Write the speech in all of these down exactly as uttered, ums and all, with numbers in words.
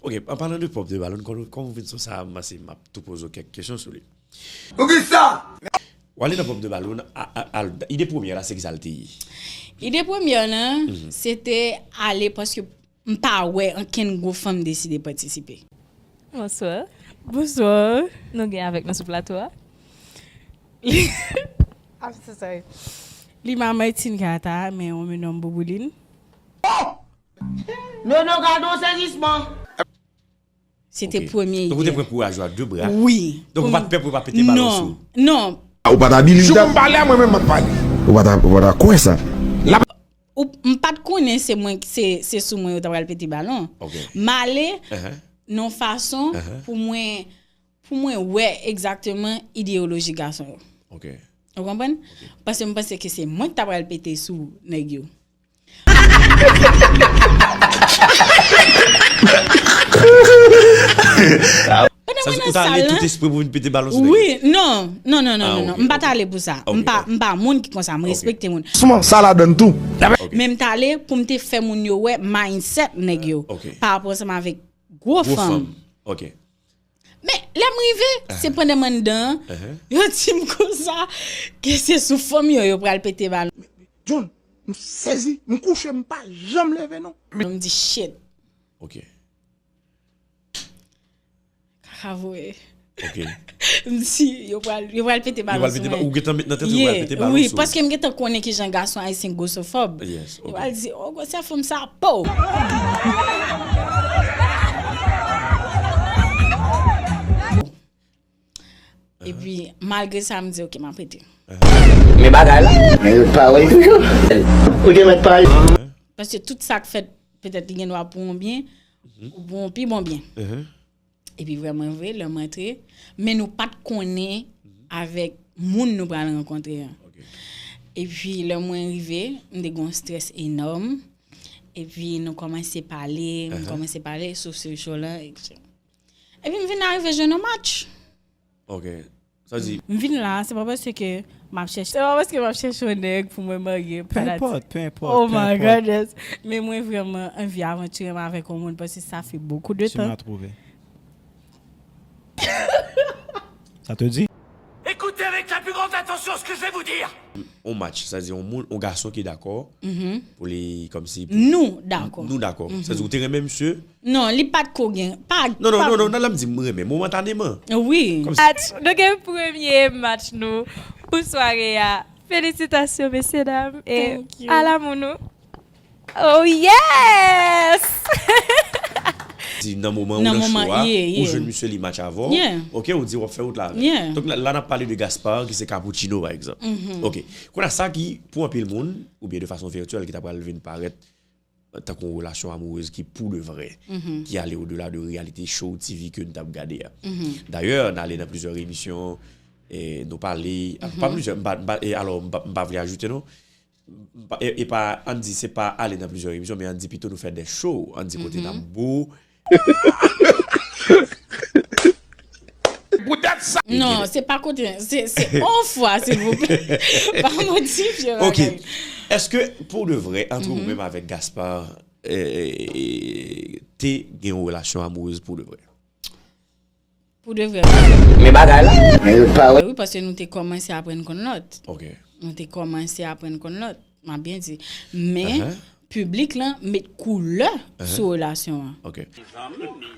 Ok, an palan de Pop de Balon, kòman, kòman w vin sou sa, m panse m ap tou poze w kèk kesyon sou li. Poukisa? W ale nan Pop de Balon, a, a, a, ide premyè la, se ki sa l te ye? Ide premyè lan, se te ale paske m pa wè ankenn gwo fanm deside patisipe. Bonswa. Bonswa. Nou gen avèk nou sou plato a. I'm so sorry. Li manman Martine Gata, men on me nomme Bouboulin. Non, non, gade yon sezisman. Se te premye ide. Donk ou te pran kouraj ou a de bra. Wi. Donk ou pa t pè pou yo pa pete balon sou ou. Non. Ou pa ta believe that? Ou pale a mwen menm mwen pale. Ou pa ta, ou pa ta kwè sa? Ou, m pa t konnen se mwen, se, se sou mwen yo ta pral pete balon. Ok. M ale Uh-huh. nan fason Uh-huh. pou mwen, pou mwen wè egzakteman ideyoloji gason yo. Ok. Ou konprann? Paske m panse ke se mwen ki ta pral pete sou nèg yo. Pandan Sa mwen di nan ou ta ale sal tout lan, espre pou vin pete balon sou nèg yo? Wi, non, non, non, non, Ah, non, non. ok, M pa ta ok. Ale pou sa. Ok, M pa, ok. M pa moun ki konsa. Mwen Ok. Respekte moun. Sman, sa ladann tou. Ok. Men m ta ale pou m te fè moun yo wè mindset nèg yo. Ok. Pa rapò ansanm avèk gwo Gwo fanm. Fanm. Ok. Men lè m rive, se pandan m anndan, Uh-huh. Yo di m konsa, ke se sou fanm yo, yo pral pete balon. John, m sezi, m kouche, m pa janm leve non. M di shit. Ok. Kaka voye. Ok. M di, yo pral, yo pral pete Yo balon pral sou pete mwen. ba-, ou gentan met nan tèt ou yo pral Yeah, pete balon wi, sou. Paske m gentan konnen kijan gason ayisyen gwosofòb. Yes, Yo ok. pral di, o gwosè fanm sa, po! Epi, malgre sa, m di, ok, m ap rete. Men bagay la. Men yo parèy toujou. Ou te mèt parèy. Paske tout sa k fèt, petèt li gen dwa pou yon byen, ou pou yon pi bon byen. Uh-huh. Epi vrèman vre, lè m antre, men nou pa t konnen avèk moun nou pral rankontre an. Epi lè mwen rive, m te gen yon strès enòm. Epi nou kòmanse pale, m Uh-huh. kòmanse pale sou se show lan, etsetera. Epi m vin arive jwenn yon match. Ok. Sa di, M vin la, se pa paske m ap chèche, se pa paske m ap chèche yon nèg pou mwen marye. Peu importe, peu importe. Oh peu my importe. Goodness. Men mwen vrèman anvi avanture m avèk yon moun paske sa fè bokou de Tu m'as tan. Trouvé. Ça te dit? Écoutez avec la plus grande attention ce que je vais vous dire. On match, sa di yon moun, yon gason ki dakò pou li, kòmsi pou Nou dakò. Nou dakò. Sa di ou te renmen misye? Non, li pa t ko gen. Pa, Non, non, pa- non, non, nan la m di m renmen, momantaneman. Wi. Kòmsi Match, nou gen premye match nou pou sware a. Felisitasyon, mesye dam. E Thank you. Ala moun nou. Oh yes! Di nan moman ou Nan nan moman, show a, yeah, ou yeah. Jwenn misye li match avè w. Yeah. Ok, ou di w ap fè wout la avè l. Yeah. Donk la, la n ap pale de Gaspard ki se Cappuccino pa egzanp. Ok. Kounye a sa ki, pou anpil moun, oubyen de fason virtyèl, ki ta pral vin parèt tankou yon relasyon amourez ki pou de vrè, ki ale odela de reality show T V ke n t ap gade a. Dayè, n ale nan plizyè emisyon, e nou pale, pa plizyè, m pa, m pa, e alò, m pa, m pa vle ajoute non, M pa- e, e pa, ann di, se pa ale nan plizyè emisyon, men ann di pito nou fè de show, ann di kote n ap bo. Poutèt sa. Non, se pa kote, se, se on fwa, silvouplè. Pa modifye bagay. Ok. Èske pou de vrè, antre ou menm avèk Gaspard, e, e, e, te gen yon relasyon amourez pou de vrè? Pou de vrè. Men bagay la. Men yo pa wè. Wi, paske nou te kòmanse aprann konn lòt. Ok. Nou te kòmanse aprann konn lòt. M ap byen di. Men, piblik lan met koulè sou relasyon an. Ok.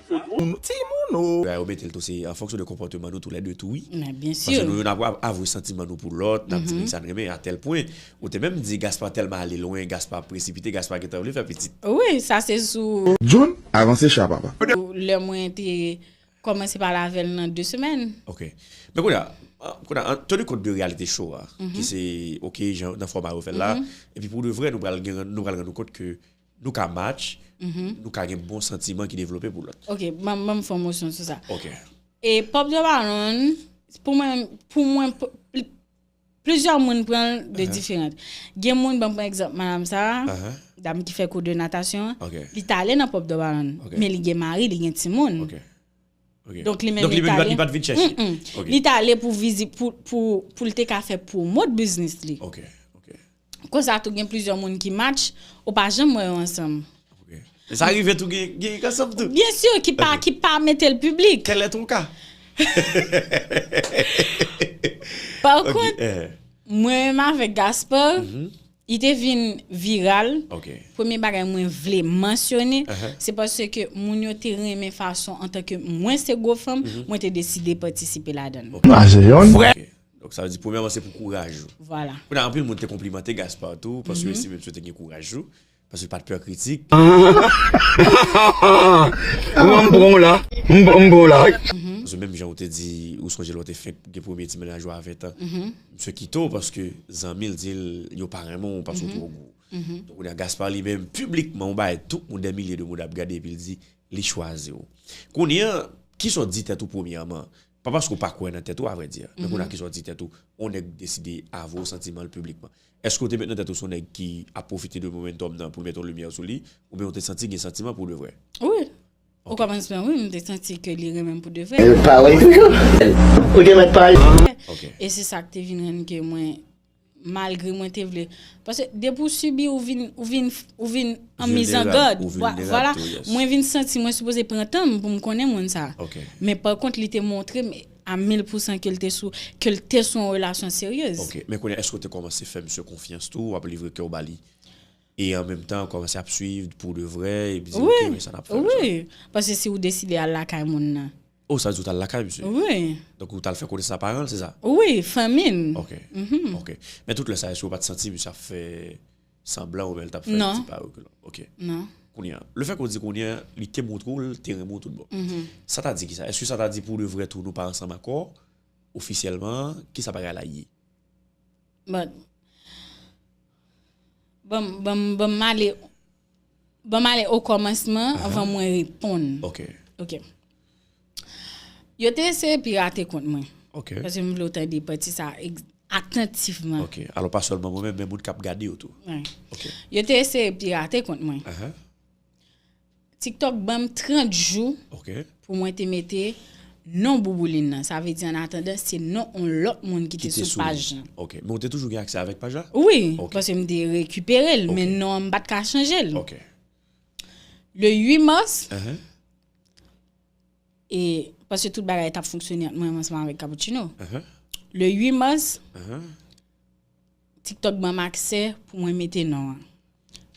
Timoun o. Yo mete l tou, se an fonksyon de konpòteman nou toulède tou, wi. Men byen Paske si. Nou youn ap avwe santiman nou pou lòt, n ap di nèg sa n renmen, a tèl pwen, ou te menm di Gaspard tèlman ale lwen, Gaspard presipite, Gaspard gentan vle fè pitit. Wi, sa se sou. John, avanse cha papa. Lè mwen te kòmanse pale avè l nan de semèn. Ok. Men kounye a, ah, kounye a, an teni kont de reality show a, ki se, ok, jan, nan fòma yo fè l la, epi pou de vrè, nou pral gen, nou pral rann nou kont ke nou ka match, nou ka gen bon santiman ki devlope pou lòt. Ok, ban ban m fè yon motion sou sa. Ok. E Pop de Balon, pou mwen, pou mwen, pou- pli- plizyè moun pran l de diferan. Gen moun, ban m pran egzanp, madanm sa, dam ki fè kou de natasyon, Ok. Li t ale nan Pop de Balon, Ok. Men li gen mari, li gen timoun. Ok. Ok. Donk li menm Donk, li li t menm, li ale. pa t vin chèche. Mm-mm. Ok. Li t ale pou vizit, pou, pou, pou l te ka fè pwomot biznis li. Ok. Ok. Konsa tou gen plizyè moun ki match, ou pa janm wè yo ansanm. Ok. Sa rive tou gen, gen ansanm tou. Byen si, ki pa, ki pa mete l piblik. Quel est ton cas? Pa kont, mwen menm avèk Gaspard, li te vin viral. Ok. Premye bagay mwen vle mansyone, se paske moun yo te renmen fason, antanke mwen se gwo fanm, mwen te deside patisipe ladan l. Ah, se yon. Ok. Donk sa vle di premyèman se pou kouraj ou. Vwala. Kounye a anpil moun te konplimante Gaspard tou, paske yo estime misye te gen kouraj tou, paske li pa t pè kritik. Mwen m pran w la. M m pran w la. Paske menm jan ou te di, ou sonje lè w te fenk gen premye ti mennaj ou a ven tan. Misye kite w paske zanmi l di l yo pa renmen w paske w twò gwo. Donk kounye a Gaspard li menm piblikman ou bay tout moun, dè milye de moun ap gade epi l di li chwazi w. Kounye a, kisa w di tèt ou premyèman? Pa paske w pa kwè nan tèt ou, avrèdi. Men kounye a kisa w di tèt ou, yon nèg deside avwe w santiman l piblikman. Èske w te met nan tèt ou se yon nèg ki ap pwofite de momentum nan pou l mete yon limyè sou li, oubyen w te santi gen santiman pou de vrè? Wi. O kòmansman, wi, m te santi ke li renmen m pou de vrè. Parèy toujou. Ou te mèt pale. Ok. E se sa k te vin rann ke mwen, malgre mwen te vle. Paske depi w sibi, ou vin, ou vin, ou vin an mizangad. Vilnerab, ou vilnerab Vwala, tou, yes. Mwen vin santi mwen sipoze pran tan m pou m konnen moun sa. Ok. Men pa kont, li te montre m a mil pousan ke l te sou, ke l te sou yon relasyon seryez. Ok. Men kounye a, èske w te kòmanse fè misye konfyans tou, w ap livre kè w ba li? E an menm tan, kòmanse ap swiv pou de vrè, epi di, ok, men sa n ap fè. Wi. Paske si w deside al lakay moun nan. Oh, sa di w t al lakay misye? Wi. Donk ou t al fè konesans ak paran l, se sa? Wi, fanmi l. Ok. Ok. Men tout lè sa, èske w pa t santi misye ap fè sanblan oubyen l t ap fè Non. ti parèy ke l? Ok. Non. Kounye a, le fè ke w di kounye a, li te montre w l te renmen w tout bon. Sa ta di ki sa? Èske sa ta di pou de vrè tou nou pa ansanm ankò? Ofisyèlman, ki sa bagay la ye? But, ban m, ban m, ban m ale, ban m ale o kòmansman anvan mwen reponn. Ok. Ok. Yo te eseye pirate kont mwen. Ok. Paske m vle w tande pati sa ex- atantivman. Ok. Alò pa sèlman mwen menm, men moun k ap gade yo tou. Wi. Ok. Yo te eseye pirate kont mwen. Ahan. TikTok ban m trant jou Ok. pou mwen te mete non Bouboulin nan. Sa vle di an atandan se non yon lòt moun ki te sou paj lan. Ok. Men ou te toujou gen aksè avèk paj la? Wi, Ok. Paske m te rekipere l, Ok. men non an m pa t ka chanje l. Ok. Le uit mas, Ahan. e paske tout bagay t ap fonksyone ant mwen ansanm avèk Cappuccino. Ahan. Le uit mas, Ahan. TikTok ban m aksè pou mwen mete non an.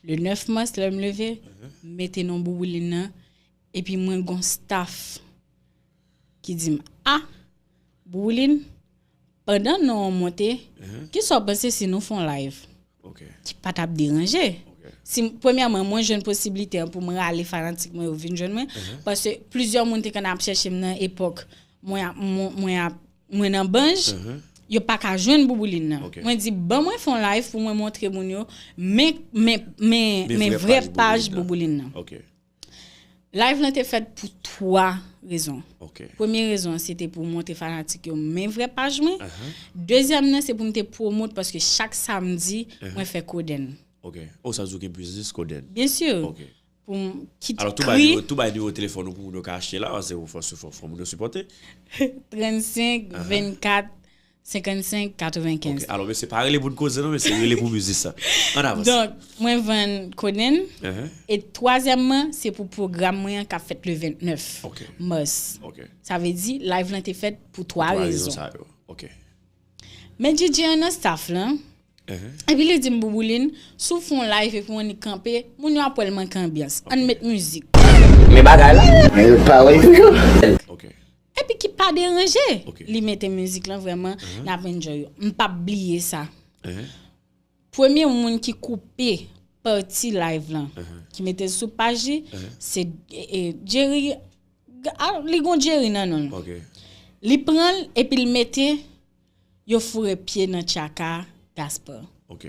Le nèf mas, lè m leve, m mete non Bouboulin nan, epi mwen gon staff ki di m, ah, Bouboulin, pandan non an monte, kisa w panse si nou fè yon live? Ok. Ki pa t ap deranje. Ok. Si, premyèman, mwen jwenn posiblite an pou mwen rale fanatik mwen yo vin jwenn mwen, paske plizyè moun te konn ap chèche m nan epòk mwen ap, mwen, mwen ap, mwen nan banj, yo pa ka jwenn Bouboulin nan. Ok. Mwen di, ban mwen fè yon live pou mwen montre moun yo, men, men, men, men vrè paj Bouboulin nan. Ok. Live lan te fèt pou twa rezon. Ok. Premye rezon an, se te pou montre fanatik yo men vrè paj mwen. Dezyèm nan, se pou m te pwomot, paske chak samdi, mwen fè kodenn. Ok. Oh, sa di w gen biznis kodenn? Byen si. Ok. Pou m kit Alò, tou bay kri nimewo, tou bay nimewo telefòn ou pou moun yo ka achte la, paske fò, fò, fò moun yo sipòte. trannsenk vennkat senkannsenk katrevenkenz. Ok. Alò, mesye, pa rele pou n koze non, mesye, rele pou biznis sa. An avans. Donk, mwen vann kodenn. Ahan. E twazyèmman, se pou pwogram mwen an k ap fèt le vennèf Ok. mas. Ok. Sa vle di, live lan te fèt pou twa Twa rezon. Sa yo. Ok. Men DJ an nan staff lan, Ahan. epi li di m, Bouboulin, si w fè yon live epi w annik kanpe, moun yo ap wè l manke anbyans. Ann met mizik. Men bagay la. Men yo parèy toujou. Ok. Epi ki pa deranje. Ok. Li mete mizik lan vrèman, n ap enjoy yo. M p ap bliye sa. Ahan. Premye moun ki koupe pati live lan, ki mete l sou paj li, se e, e, Jerry. Ga- a, li gon Jerry nan non l. Ok. Li pran l epi l mete yo foure pye nan tchaka Gaspard. Ok.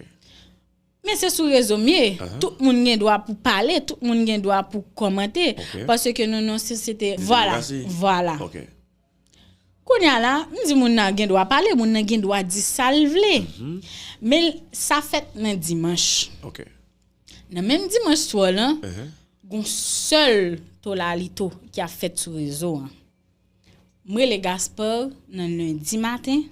Men se sou rezo m ye. Tout moun gen dwa pou pale, tout moun gen dwa pou kòmante. Ok. Paske nou nan sosyete. Vwala, Demokrasi. Vwala. Ok. Kounye a la, m di moun nan gen dwa pale, moun nan gen dwa di sa l vle. Men l- sa fèt nan dimanch. Ok. Nan menm dimanch swa lan, gon sèl tolalito ki ap fèt sou rezo an. M rele Gaspard nan lendi maten,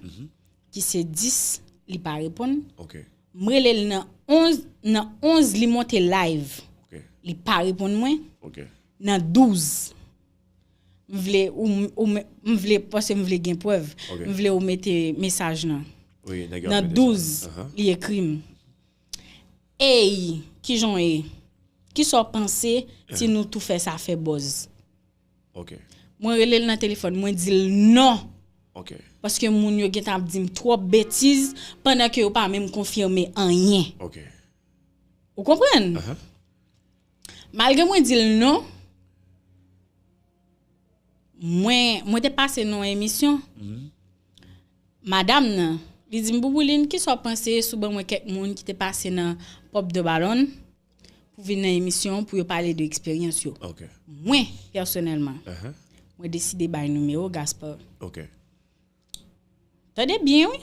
ki se dis, li pa reponn. Ok. M rele l nan onz, nan onz, li monte live. Ok. Li pa reponn mwen. Ok. Nan douz, m vle ou, ou, m vle, paske m vle gen prèv. Ok. M vle ou mete mesaj nan. Wi, nèg yo Nan mete douz, sa. Ahan. Li ekri m. Ey, kijan w ye? Kisa w panse si nou tou fè sa fè buzz? Ok. Mwen rele l nan telefòn, mwen di l non. Ok. Paske moun yo gentan ap di m twòp betiz pandan ke yo pa menm konfime anyen. Ok. Ou konprann? Ahan. Malgre mwen di l non, mwen, mwen te pase nan yon emisyon. Madanm nan, li di m, Boubouline, kisa w panse si w ban mwen kèk moun ki te pase nan Pop de Ballon pou vin nan emisyon pou yo pale de eksperyans yo? Ok. Mwen, pèsonèlman, Ahan. mwen deside bay nimewo Gaspard. Ok. Tande byen, wi.